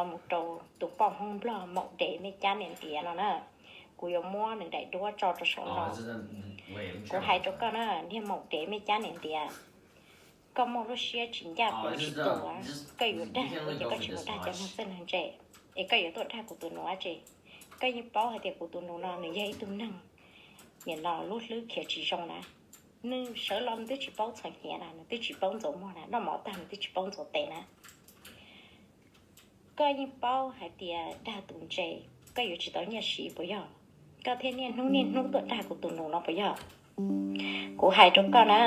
mus rau tus poj Hmoob Nplog maum dev mej cab niam ntiav no na. Kuv yuav muab nws daim duab tso rau saum no. Kuv hais rau koj na, niag maum dev mej cab niam ntiav, koj muaj lub siab tsis ncaj plaws tsis tus, koj yuav dag kuv ces koj tsis mus dag cov neeg txawj neeg ntse, es koj yuav tuaj dag kuv tus nus dab tsi? Koj yeej paub hais tias kuv tus nus no nws yog ib tug neeg, nim no lub hlwb khiav tsis zoo na. Nws sawv los nws twb tsis paub txhos hnyiav na, nws twb tsis paub ntxuav muag na, noj mov tag nws twb tsis paub ntxuav tes na. Koj yeej paub hais tias dag tus ntse koj yuav tsis tau nyiaj siv puas yog? Koj thiaj niaj hnub niaj hnub tuaj dag kuv tus nus no puas yog? Kuv hais rau koj na,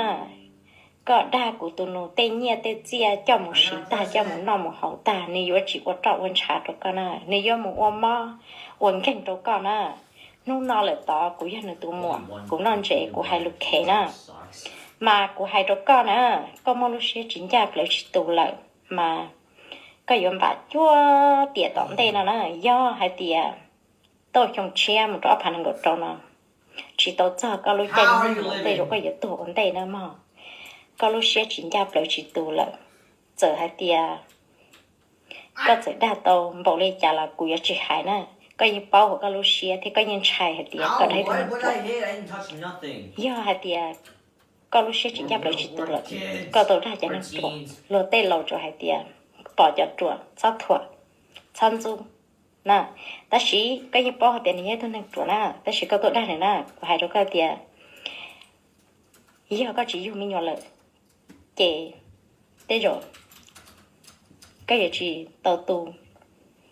koj dag kuv tus nus tej nyiaj tej txiaj coj mus siv tag, coj mus noj mus haus tag, nws yuav tsis ua roj ua ntshav rau koj na, nws yuav mus ua mob ua nkeeg rau koj na. Hnub no lawm tod kuv yog nws tus muam, kuv noj ntsev kuv hais lus khev na. Mas kuv hais rau koj na, koj muaj lub siab tsis ncaj plaws tsis tus lawm mas koj yuav npam cuaj tiam tom ntej no na. Yog hais tias tau xyoo tshiab mus rau ob phav nees nkaum rau no tsis tau txog koj lub caij nyoog ua ntej, koj yuav tuag ua ntej na mog. Koj lub siab tsis ncaj plaws tsis tus lawm. Txawm hais tias koj txawm dag tau npaum li cas los kuv yuav tsis hais na. Koj yeej paub hauv koj lub siab thiab koj yeej ntshai hais tias koj dag ib tug neeg ruam. Yog hais tias koj lub siab tsis ncaj plaws tsis tus lawm, koj tau dag cov neeg ruam, luag tej laus tsuas hais tias pom cov ruam txhob thuam, txhob ntxub na. Tab sis koj yeej paub hais tias nws yog ib tug neeg ruam na, tab sis koj tuaj dag nws na. Kuv hais rau koj tias yog koj tsis yug me nyuam lawm ces tej zaum koj yuav tsis tau tu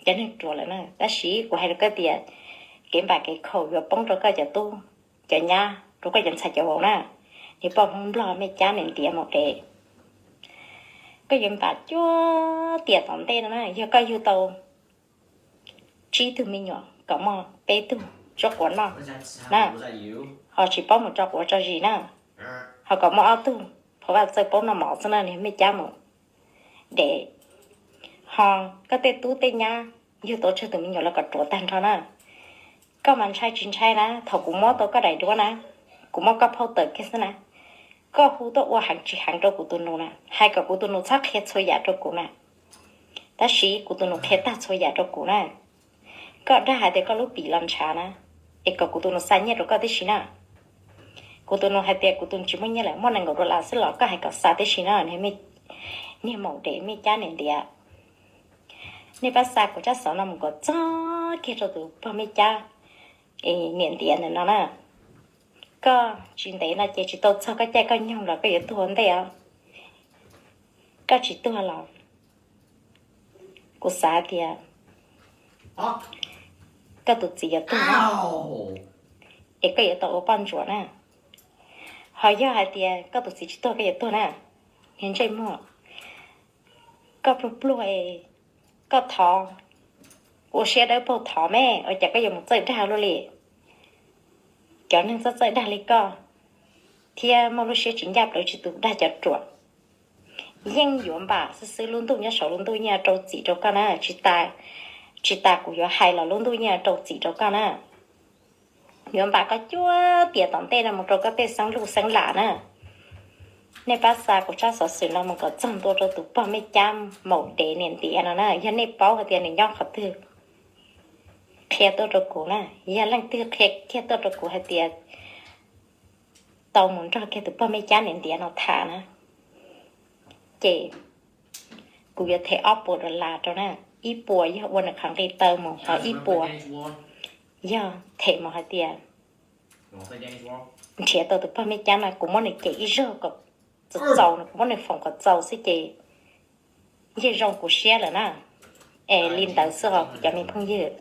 cov neeg ruam lawm na. Tab sis kuv hais rau koj tias kev npam kev khaum yuav poob rau koj cov tub cov nyab, rau koj cov ntxhais cov vauv na. Niag poj Hmoob Nplog mej cab niam ntiav maum dev, koj yuav npam cuaj tiam tom ntej no na. Yog koj yug tau tsib tug me nyuam kom muaj peb tug tso quav noj na, ho tsis paub mus tso quav tso zis na, ho kom muaj ob tug phov vaj txawj paub noj mov xwb na, niag mej cab maum dev. Ho koj tej tub tej nyab yug tau tsawg tus me nyuam los kom ruam tag nrho na. Koj mas ntshai tsis ntshai na, thaum kuv muab tau koj daim duab na, kuv muab koj phauj tawm kiag xwb na, koj hu tuaj ua heev tsis heev rau kuv tus nus na, hais kom kuv tus nus txhob qhia txhua yam rau kuv na. Tab sis kuv tus nus qhia tag txhua yam rau kuv na. Koj dag hais tias koj lub pim los ntshav na, es kom kuv tus nus xa nyiaj rau koj tib si na. Kuv tus nus hais tias kuv tus nus tsis muaj nyiaj lawm, muaj nees nkaum dollar xwb los koj hais kom xa tib si na. Niag maum dev mej cab niam ntiav, nej pab xa kuv tsab xov no mus kom txog kiag rau tus pog mej cab niam ntiav ntawm no na. Koj tsis ntev no ces tsis tau txog koj caij koj nyoog los koj yuav tuag ua ntej os. Koj tsis tuag los kuv xav tias koj tus txiv yuav tuag na, es koj yuav tau ua poj ntsuam na. Ho yog hais tias koj tus txiv tsis tuag koj yuav tuag na. Niag ntsej muag, koj pluag pluag es koj thov, ua siab dawb paug thov me, ua cas koj yuav mus txawj dag luaj li? Cov neeg txawj txawj dag li koj thiab muaj lub siab tsis ncaj plaws tsis tus dag cov ruam, yeej yuav npam xwb xwb. Lub ntuj nyob saud lub ntuj yeej rau txim rau koj na. Tsis tas, tsis tas kuv yuav hais los lub ntuj yeej rau txim rau koj na. Yuav npam koj cuaj tiam tom ntej no mus rau koj tej xeeb luj xeeb lam na. Nej pab xa kuv tsab xov xwm no mus kom txog ntua rau tus pog mej cab maum dev niam ntiav no na. Yog nej paub hais tias nws nyob qhov twg, qhia tuaj rau kuv na. Yog leej twg qhia kiag tuaj rau kuv hais tias tau mus nrog kiag tus pog mej cab niam ntiav no tham na, ces kuv yuav them ob puas dollar rau na. Ib puas yog ua nws qhov nqi taw mus, ho ib puas yog them mus hais tias nrhiav tau tus pog mej cab no, kuv muab nws cem ib zaug kom txaus txaus no, kuv muab nws foom kom txaus xwb ces yeej zoo kuv siab lawm na. Es li ntawd xwb os kuv cov me phooj ywg.